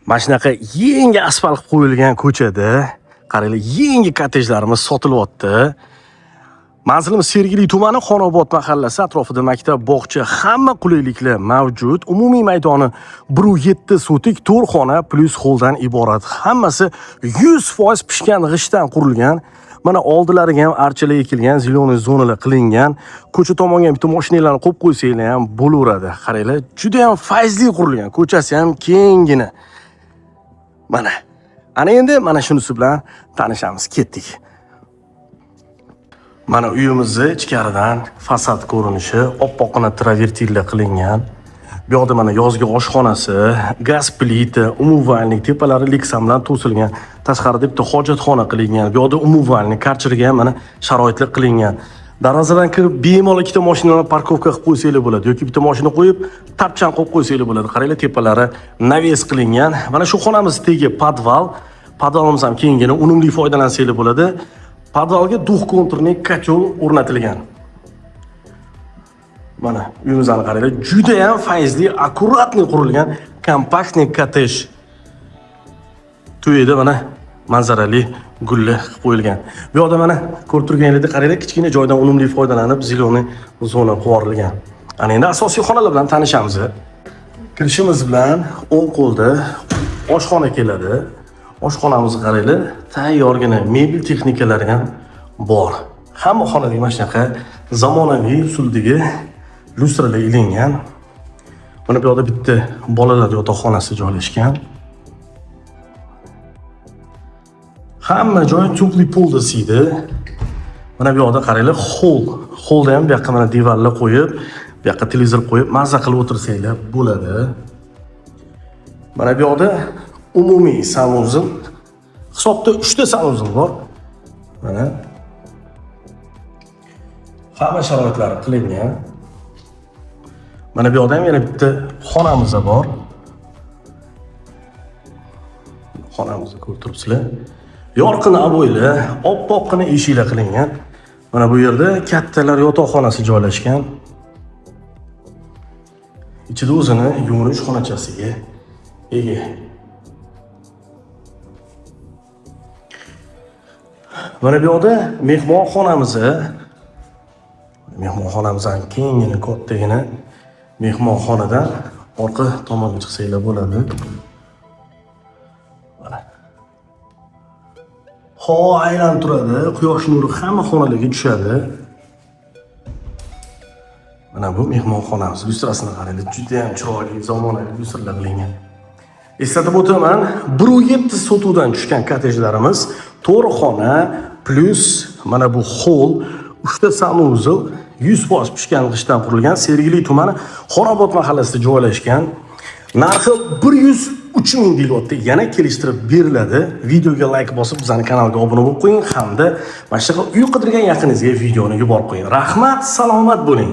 Mana shunaqa yangi asfalt qilib qo'yilgan ko'chada, qaranglar, yangi kottejlarimiz sotilyapti. Manzilimiz Sergeli tumani, Xonobod mahallasi, atrofida maktab, bog'cha, hamma qulayliklar mavjud. Umumiy maydoni 1.7 sotik, 4 xona plyus holdan iborat. Hammasi 100% pishgan g'ishtdan qurilgan. Mana oldilariga ham archalar ekilgan, зеленый zonalar qilingan. Ko'cha tomonga ham bitta mashinalarni qo'yib qo'ysanglar ham bo'laveradi. Qaranglar, juda ham fayzli qurilgan, ko'chasi ham kenggina. Mana. Ana endi mana shunisi bilan tanishamiz. Ketdik. Mana uyimizni ichkaridan fasad ko'rinishi, oppoqqina travertinlar qilingan. Bu yoqda mana yozgi oshxonasi, gaz plita, умывальник, tepalari leksam bilan to'silgan. Tashqarida bitta hojatxona qilingan. Bu yoqda умывальник, karcherga ham mana sharoitlar qilingan. Darvozadan kirib bemalol ikkita mashinani парковка qilib qo'ysanglar bo'ladi yoki bitta mashina qo'yib, tapchan qo'yib qo'ysanglar bo'ladi. Qaranglar, tepalari навес qilingan. Mana shu xonamiz tegi podval. Podvalimiz ham kenggina, unumli foydalansanglar bo'ladi. Podvalga двухконтурный котел o'rnatilgan. Mana uyimizni qaranglar, juda ham fayzli, аккуратный qurilgan компактный kottej. To'yida mana manzarali gullar qilib qo'yilgan. Bu yoqda mana ko'rib turganingizdek, qaranglar, kichkina joydan unumli foydalanib зеленый zona qilib yuborilgan. Ana endi asosiy xonalar bilan tanishamiz. Kirishimiz bilan o'ng qo'lda oshxona keladi. Oshxonamizni qaranglar, tayyorgina mebel texnikalari ham bor. Hamma xonada mana shunaqa zamonaviy usuldagi lyustralar ilingan. Mana bu yoqda bitta bolalar yotoqxonasi joylashgan. Hamma joy теплый polda isiydi. Mana bu yoqda qaranglar, hol. Holda ham bu yoqqa mana divanlar qo'yib, bu yoqqa televizor qo'yib, mazza qilib o'tirsanglar bo'ladi. Mana bu yoqda umumiy санузел. Hisobda 3 ta санузел bor. Mana hamma sharoitlari qilingan. Mana bu yoqda ham yana bitta xonamiz bor. Xonamizni ko'rib turibsizlar. Yorqin oboylar, oppoqqina eshiklar qilingan. Mana bu yerda kattalar yotoqxonasi joylashgan. Ichida o'zini yuvinish xonachasiga ega. Mana bu yoqda mehmonxonamiz. Mehmonxonamiz ham kenggina, kattagina mehmonxonadan orqa tomonga chiqsanglar bo'ladi. Mana. Havo aylanib turadi, quyosh nuri hamma xonalarga tushadi. Mana bu mehmonxonamiz. Lyustrasini qaranglar, juda ham chiroyli, zamonaviy lyustralar qilingan. Eslatib o'taman, 1.7 sotuvdan tushgan kottejlarimiz 4 xona plyus mana bu hol, 3 ta санузел, 100% pishgan g'ishtdan qurilgan, Sergeli tumani Xonobod mahallasida joylashgan. Narxi 103 ming deyilyapti. Yana kelishtirib beriladi. Videoga like bosib, bizning kanalga obuna bo'lib qo'ying hamda mana shunaqa uy qidirgan yaqiningizga videoni yuborib qo'ying. Rahmat, salomat bo'ling.